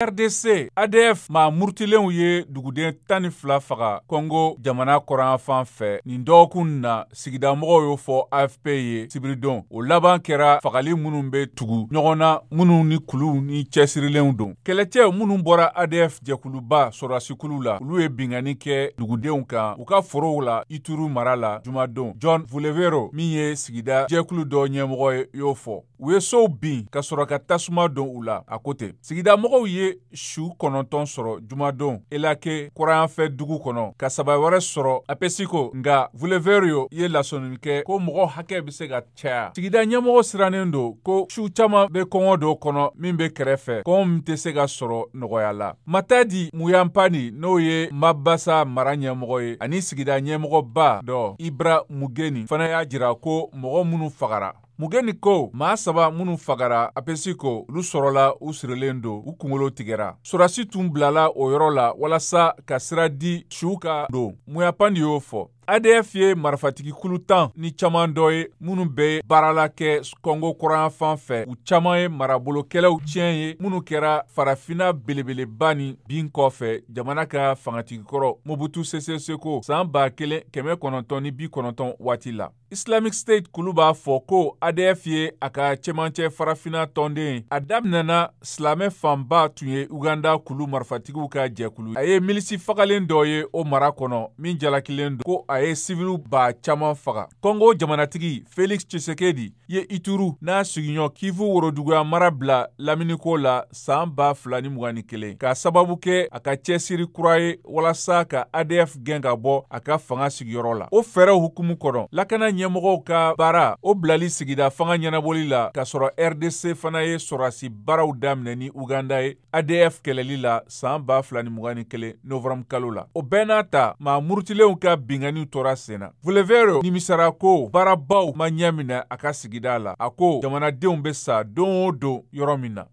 RDC, ADF maa murutilenw ye duguden 12 faga Congo jamana kɔrɔnyanfan fɛ nin dɔgɔkun na, sigidamɔgɔw y'o fɔ AFP ye sibiridon. O laban kɛra fagali minnu bɛ tugu ɲɔgɔn na, minnu ni kuluw ni cɛsirilenw don. Kɛlɛcɛw minnu bɔra ADF jɛkuluba sɔrɔdasikulu la, olu ye binkanni kɛ dugudenw kan u ka forow la Ituri mara la jumadon. John Vulevero, min ye sigida jɛkulu dɔ ɲɛmɔgɔ ye, y'o fɔ. U ye sow bin ka sɔrɔ ka tasuma don u la, a ko ten. Sigidamɔgɔw ye su 9 sɔrɔ jumadon Elake kɔrɔnyanfɛ dugu kɔnɔ, ka 3 wɛrɛ sɔrɔ Apesiko. Nka Vuleverio ye lasɔmini kɛ ko mɔgɔ hakɛ bɛ se ka caya. Sigida ɲɛmɔgɔ sirannen don ko su caman bɛ kɔngɔ dɔw kɔnɔ min bɛ kɛrɛfɛ, kɔngɔ min tɛ se ka sɔrɔ nɔgɔya la. Matadi Muyampani, n'o ye Mabasa mara ɲɛmɔgɔ ye, ani sigida ɲɛmɔgɔba dɔ Ibra Mugeni fana y'a jira ko mɔgɔ minnu fagara. Mugeni ko maa 3 minnu fagara Apesiko, olu sɔrɔla u sirilen don, u kunkolo tigɛra. Sɔrɔdasi tun bilala o yɔrɔ la walasa ka sira di suw ka don. Muyapandi y'o fɔ. ADF ye marifatigikulu 10 ni caman dɔ ye minnu bɛ baarala kɛ Congo kɔrɔnyanfan fɛ. U caman ye marabolo kɛlɛw tiɲɛ ye minnu kɛra farafinna belebeleba ni bin kɔfɛ jamana ka fangatigikɔrɔ Mobutu Sese Seko san 1990 waati la. Islamic State kulu b'a fɔ ko ADF ye a ka cɛmancɛ farafinna tɔnden. A daminɛna silamɛ fanba tun ye Uganda kulu marifatigiw ka jɛkulu. A ye milisi fagalen dɔ ye o mara kɔnɔ min jalakilen don ko a ye siviliw ba caman faga. Congo jamanatigi Felix Tshisekedi ye Ituri n'a sigiɲɔ Kivu woroduguya mara bila laminiko la san 2021 k'a sababu kɛ a ka cɛsiri kura ye walasa ka ADF gɛn ka bɔ a ka fanga sigiyɔrɔ la. O fɛɛrɛw hukumu kɔnɔ, lakana ɲɛmɔgɔw ka baara o bilali sigida fanga ɲɛnabɔli la, k'a sɔrɔ RDC fana ye sɔrɔdasi baaraw daminɛ ni Uganda ye ADF kɛlɛli la san 2021 novembre kalo la. O bɛɛ n'a ta, maa murutilenw ka binkanniw tora sen na. Vulevero nimisara ko baarabaw ma ɲɛ minɛ a ka sigida la. A ko jamanadenw bɛ sa don o don yɔrɔ min na.